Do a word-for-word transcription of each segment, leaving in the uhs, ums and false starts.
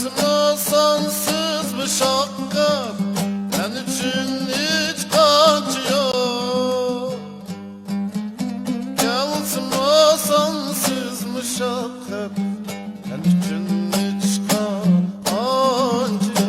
سانسىز مۇشەققەت مەن ئۈچۈن ھېچقانچە يوق. كەلسىمۇ سانسىز مۇشەققەت مەن ئۈچۈن ھېچقانچە يوق.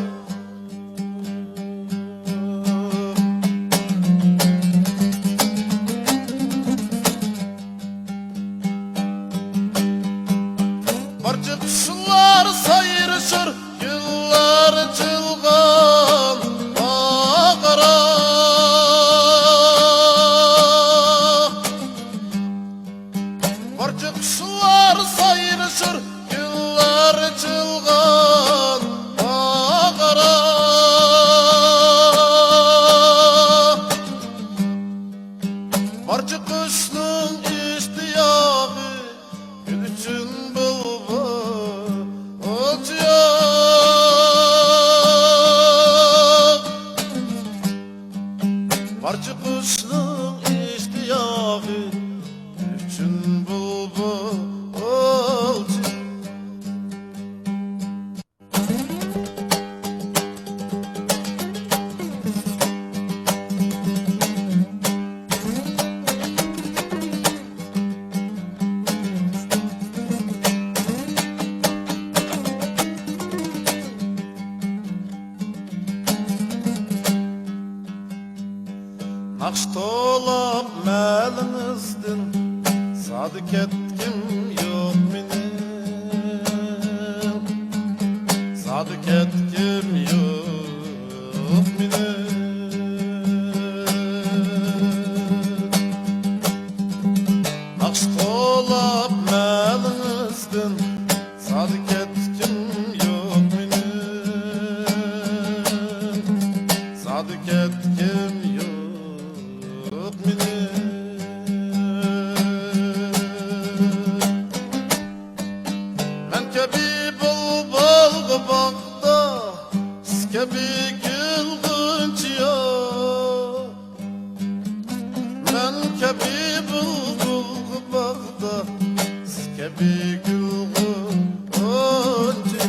بارچە قۇشلار سايرىشار، گۈللەر ئېچىلغان باغرا. بارچە قۇشلار سايرىشار، گۈللەر ئېچىلغان باغرا. بارچە قۇشنىڭ ئىشتىياقى، گۈل ئۈچۈن بۇلبۇل ئوچىياق. بارچە قۇشنىڭ ئىشتىياقى، گۈل ئۈچۈن بۇلبۇل ئوچىياق. ناخشا توۋلاپ مەلىڭىزدىن، زادى كەتكۈم يوق مېنىڭ، زادى كەتكۈم يوق مېنىڭ. ناخشا توۋلاپ مەلىڭىزدىن، زادى كەتكۈم يوق مېنىڭ، زادى كەتكۈم يوق مېنىڭ. مەن كەبى بۇلبۇلغا باغدا، سىز كەبى گۈل غۇنچە يوق. مەن كەبى بۇلبۇلغا باغدا، سىز كەبى گۈل غۇنچە.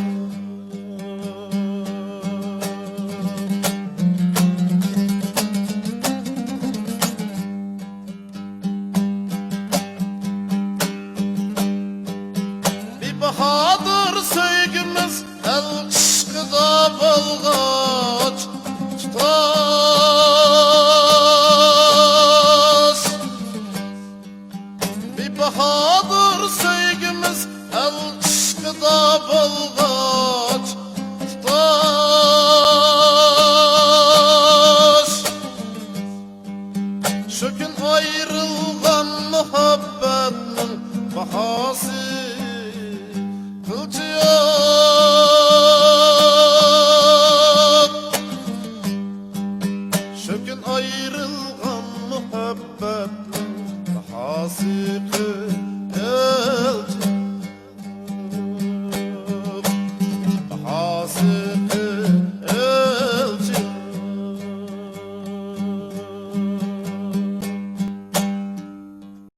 بىباھادۇر سۆيگۈمىز ئەل ئىشقىدا بولغاچ تۇتاش. بىباھادۇر سۆيگۈمىز ئەل ئىشقىدا بولغاچ تۇتاش. شۇ كۈن ئايرىلغان مۇھەببەتنىڭ باھاسى قىلچە يوق. شۇ كۈن ئايرىلغان مۇھەببەتنىڭ باھاسى